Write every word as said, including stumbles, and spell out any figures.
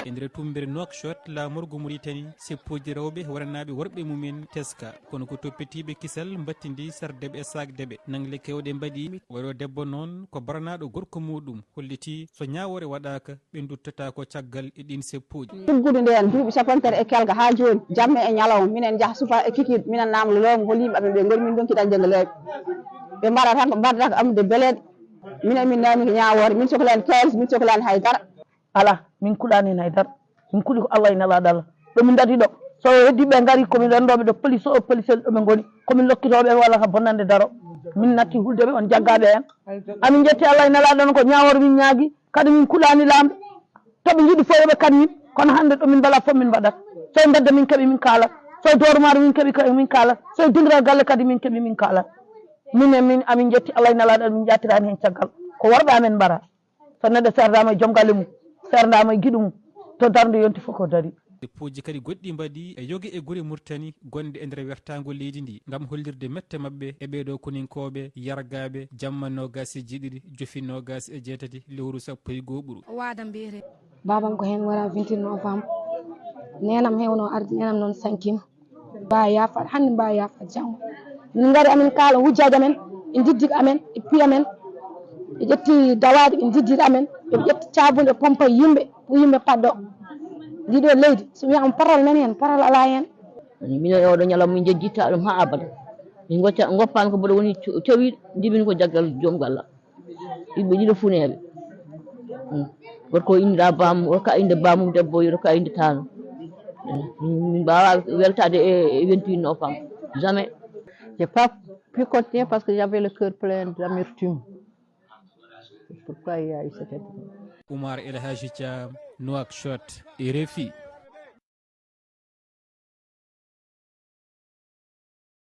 E nder tummbere Nouakchott, laamorgo Mauritanie, seppuuji rewɓe waɗanaaɓe worɓe mumen teska, kono ko toppitiiɓe kisal mbattindi sardeɓe e saakdeɓe. Nangle kewɗe mbaɗi. Oɗo debbo noon ko baranaaɗo gorko muɗum, holliti so ñaawoore waɗaaka, ɓe nduttata ko caggal e ɗiin seppuuji. Tuggudu ndeen duuɓi cappantere e kelga haa jooni, jamma e ñalawma, minen njaha subaka e kikiiɗe, minen naamna loomo hol yimɓe amen ɓe ngoni, min ndonki dañde nde leeɓi. Ɓe mbaɗa tan ko mbaɗata ko amude beleeɗe. Minen min naami ko ñaawoore, min coklaani kaalis, min coklaani hay dara. Alaa, min kuɗaani heen hay dara. Min kuɗi ko Allah e nelaaɗo Allah. Ɗo min ndadi ɗo, so heddi ɓe ngari, ko min renndooɓe ɗo police o, police en ɗo ɓe ngoni. Ko min lokkitooɓe walla ka bonnande daro. Min natti hulde ɓe, on jaggaaɓe heen. Amin njetti Allah e nelaaɗo on, ko ñaawoore min ñaagi. Kadi min kuɗaani laamɓe. To ɓe njiɗi fof yo ɓe kan min. Kono hannde ɗo min mbala fof min mbaɗat. So e mbedda min keɓi min kaalat. So e doorumaare min keɓi ko min kaalat. So e dingiral galle kadi min keɓi min kaalat. Min e min, amin njetti Allah e nelaaɗo, min njaatiraani heen caggal. Ko worɓe amen mbara. So neɗɗo seerdaama e joom galle mum, seerdaama e giɗo mum, to darnde yonti fof ko darii. Dépôt ji kadi goɗɗi mbaɗi e yoga e gure Mauritanie gonɗe e nder wertaango leydi ndi, ngam hollirde mette maɓɓe e ɓeeɗo koninkooɓe yargaaɓe jamma noogaas e jeeɗiɗi, jofi noogaas e jeetati, lewru sappo e goo ɓuru. Waada mbiyetee. Baabam ko heen wara vingt-huit novembre. Neenam heewno arde, neenam noon sankima. Mbaa yaafaade hannde, mbaa yaafaade janngo. Min ngari, amin kaala wujjaaji amen, ɓe njiddii amen, ɓe piyi amen, ɓe ƴetti dawaaɗi, ɓe njiddii amen, ɓe ƴetti caabunde, ɓe pompa yimɓe, ko yimɓe paɗɗo. Ndi ɗo leydi, so wiyaama potal nan heen, potal alaa heen. Minen e oɗo ñalawma min njejjitta ɗum haa abada. Min ngocca, ngoppaani ko mboɗo woni co-, cowiiɗo, njibin ko jaggal joom galla. Ɓiɓɓe ɗiɗo funeeɓe. Mm. Gorko o innira baamu, o rokka innde baamu debbo, o rokka innde taanu. Mm. Min mbaawaa weltaade e, e vingt-huit novembre. Jamais. J'ai pas pu continuer parce que j'avais le cœur plein d'amertume. C'est pourquoi il y a eu cet événement. Oumar El Hadji Thiam, Nouakchott, R F I.